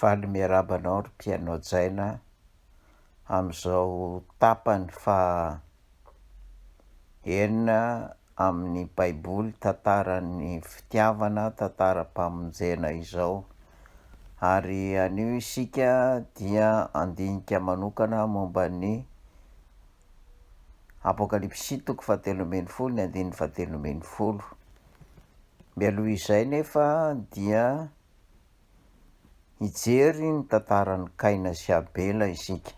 Faly miarahaba anao ry mpihaino hajaina amin'izao tapany faha enina amin'ny baiboly tantaran'ny fitiavana, tantaram-pamonjena izao. Ary anio isika dia handinika manokana momba ny Apokalypsy toko fahatelo ambin'ny folo ny andininy fahatelo ambin'ny folo. Mialoha izay nefa dia hijery ny tantaran'i Kaina sy Abela isika.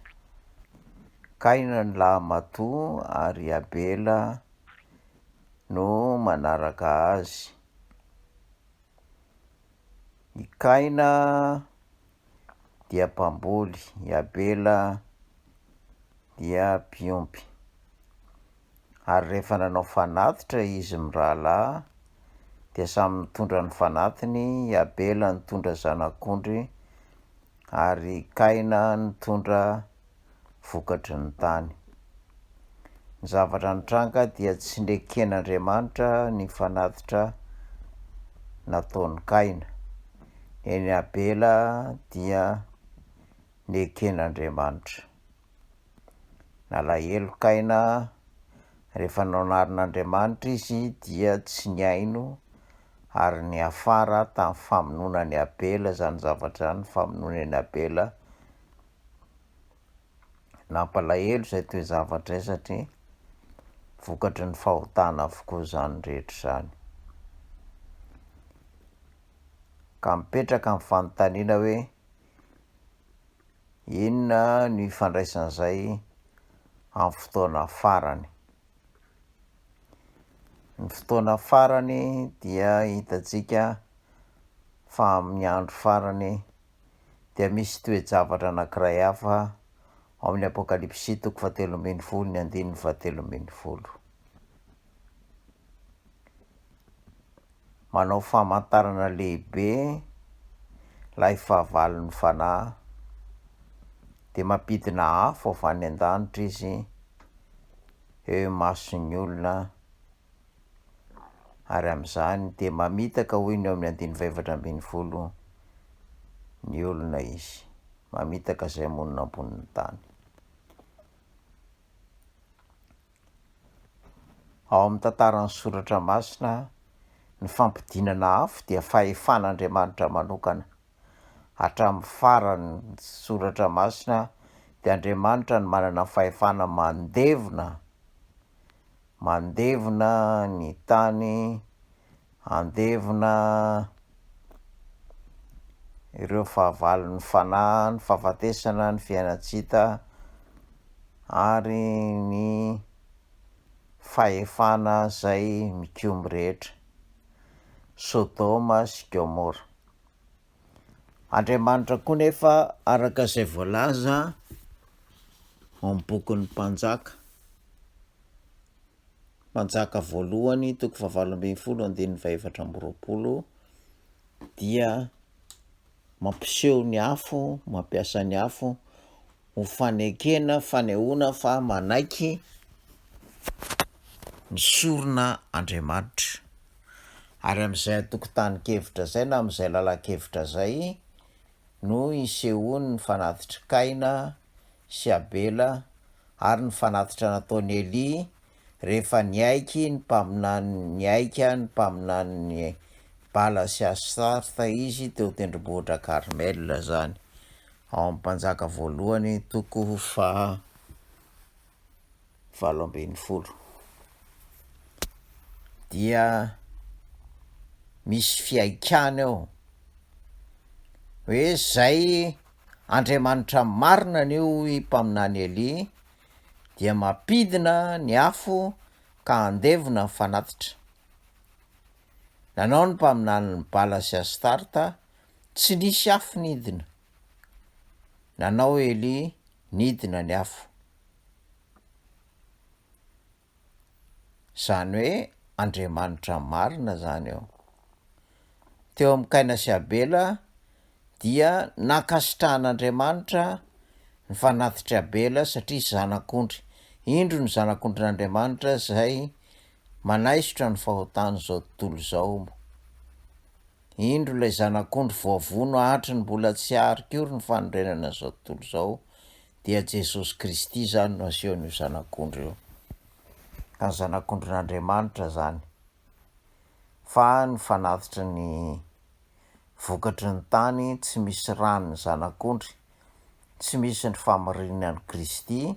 Kaina no lahimatoa ary Abela no manaraka azy. I Kaina dia mpamboly, i Abela dia mpiompy. Ary rehefa nanao fanatitra izy mirahalahy, dia samy nitondra ny fanatiny, i Abela nitondra zanak'ondry, ary i Kaina nitondra vokatry ny tany. Ny zavatra nitranga dia tsy neken'Andriamanitra ny fanatitra nataon'i Kaina. Ny an'i Abela dia neken'Andriamanitra. Nalahelo Kaina rehefa noanarin'Andriamanitra izy dia tsy nihaino ary niafara tamin'ny famonoana an'i Abela izany zavatra izany, famonoana an'i Abela. Nampalahelo izay toe-javatra izay satria vokatry ny fahotana avokoa izany rehetra izany. Ka mipetraka ny fanontaniana hoe inona no ifandraisan'izay amin'ny fotoana farany? Ny fotoana farany dia hitantsika fa amin'ny andro farany dia misy toe-javatra anankiray hafa ao amin'ny Apokalypsy toko fahatelo ambin'ny folo ny andininy fahatelo ambin'ny folo. Manao famantarana lehibe ilay fahavalon'ny fanahy, dia mampidina afo avy any an-danitra izy eo imason'ny olona. Ary amin'izany dia mamitaka hoy ny ao amin'ny andininy fahefatra ambin'ny folo ny olona izy, mamitaka izay monina ambonin'ny tany. Ao amin'ny tantaran'ny soratra masina, ny fampidinana afo dia fahefan'Andriamanitra manokana. Hatramin'ny faran'ny soratra masina dia Andriamanitra no manana fahefana mandevona Mandevona ny tany, handevona ireo fahavalon'ny fanahy, ny fahafatesana, ny fiainan-tsy hita ary ny fahefana izay mikomy rehetra. Sodoma sy Gomora. Andriamanitra koa nefa araka izay voalaza ao amin'ny bokin'ny Mpanjaka, Mpanjaka voalohany toko fahavalo ambin'ny folo andininy fahefatra amby roapolo dia mampiseho ny afo, mampiasa ny afo ho fanekena, fanehoana fa manaiky ny sorona Andriamanitra. Ary amin'izay antokontanin-kevitra izay na amin'izay lalan-kevitra izay no isehoan'ny fanatitr'i Kaina sy Abela ary ny fanatitra nataon'i Elia rehefa niaiky ny mpaminany nihaika ny mpaminanin'i Bala sy Astarta izy teo tendrombohitra Karmela izany ao amin'ny Mpanjaka voalohany toko faha 18 dia misy fihaikana eo hoe zay Andriamanitra marina anie hoy mpaminany Elia dia mampidina ny afo ka handevona ny fanatitra. Nanao ny mpaminanin'i Bala sy Astarta, tsy nisy afo nidina. Nanao Elia, nidina ny afo. Izany hoe Andriamanitra marina izany eo. Teo amin'i Kaina sy Abela dia nankasitrahan'Andriamanitra ny fanatitr'i Abela satria zanak'ondry. Indro ny zanak'ondrin'Andriamanitra izay manaisotra ny fahotan'izao tontolo izao. Indro ilay Zanak'ondry voavono hatry ny mbola tsy ary kory ny fanorenana izao tontolo izao, dia Jesosy Kristy izany no asehon'io Zanak'ondry io. Ka ny Zanak'ondrin'Andriamanitra izany. Fa ny fanatitry ny vokatry ny tany tsy misy ran'ny Zanak'ondry, tsy misy ny fahamarinan'i Kristy,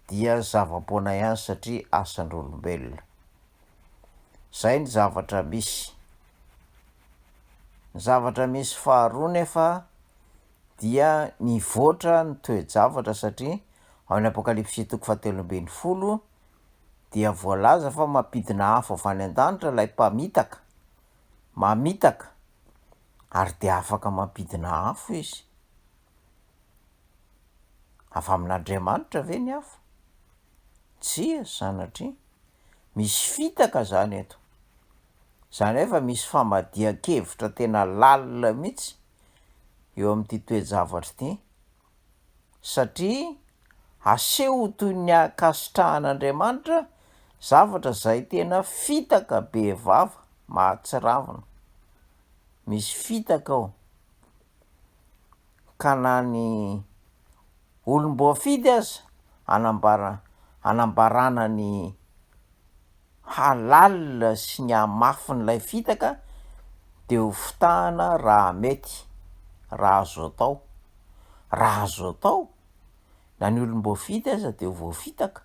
dia zava-poana ihany satria asan-dr'olombelona. Zay ny zavatra misy. Ny zavatra misy faharoa nefa dia mivoatra ny toe-javatra satria ao amin'ny Apokalypsy toko fahatelo ambin'ny folo dia voalaza fa mampidina afo avy any an-danitra ilay mpamitaka, mamitaka, ary dia afaka mampidina afo izy. Avy amin'Andriamanitra ve ny afo? Tsia, sanatria. Misy fitaka zany eto. Zany hoe efa misy famadihan-kevitra tena lalina mihitsy eo amin'ity toe-javatra ity, satria aseho ho toy ny ankasitrahan'Andriamanitra zavatra izay tena fitaka be vava, mahatsiravina. Misy fitaka ao, ka na ny olom-boafidy aza anambara anambarana ny halalina sy ny hamafin'ilay fitaka dia ho fitahana raha mety, raha azo atao, raha azo atao na ny olom-boafidy aza dia ho voafitaka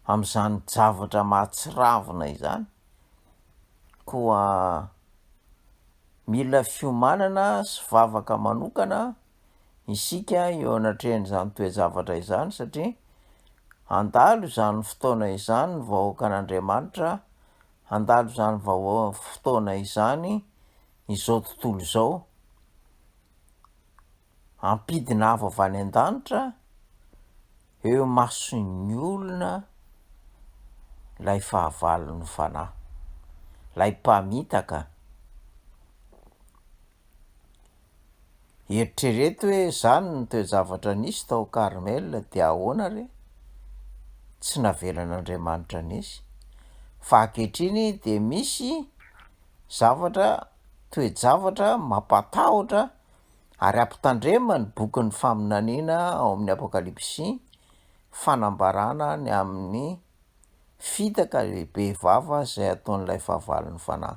amin'izany javatra mahatsiravina izany, koa mila fiomanana sy vavaka manokana isika eo anatrehan'izany toe-javatra izany satria handalo izany fotoana izany ny vahoakan'Andriamanitra, handalo izany vahoa- fotoana izany izao tontolo izao, hampidina avo avy any an-danitra eo imason'ny olona ilay fahavalon'ny fanahy, ilay mpamitaka. Eritrereto hoe zany ny toe-javatra nisy tao Carmel dia ahoana re? Tsy navelan'Andriamanitra nisy. Fa ankehitriny dia misy zavatra, toe-javatra mampatahotra ary ampitandrema ny bokin'ny faminaniana ao amin'ny Apokalypsy, fanambarana ny amin'ny fitaka lehibe vava izay ataon'ilay fahavalon'ny fanahy.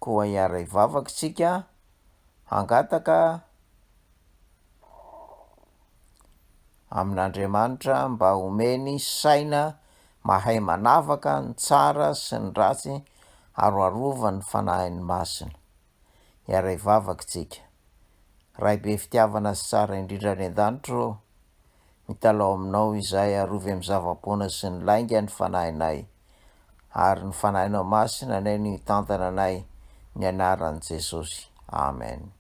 Koa hiara-hivavaka isika hangataka amin'Andriamanitra mba homeny saina mahay manavaka ny tsara sy ny ratsy ary ho arovan'ny Fanahiny Masina. Hiara-hivavaka isika. Ray be fitiavana sy tsara indrindra any an-danitra ô, Mitalaho aminao izahay arovy amin'ny zava-poana sy ny lainga ny fanahinay, ary ny Fanahinao Masina anie no hitantana anay ny anaran'i Jesosy. Amen.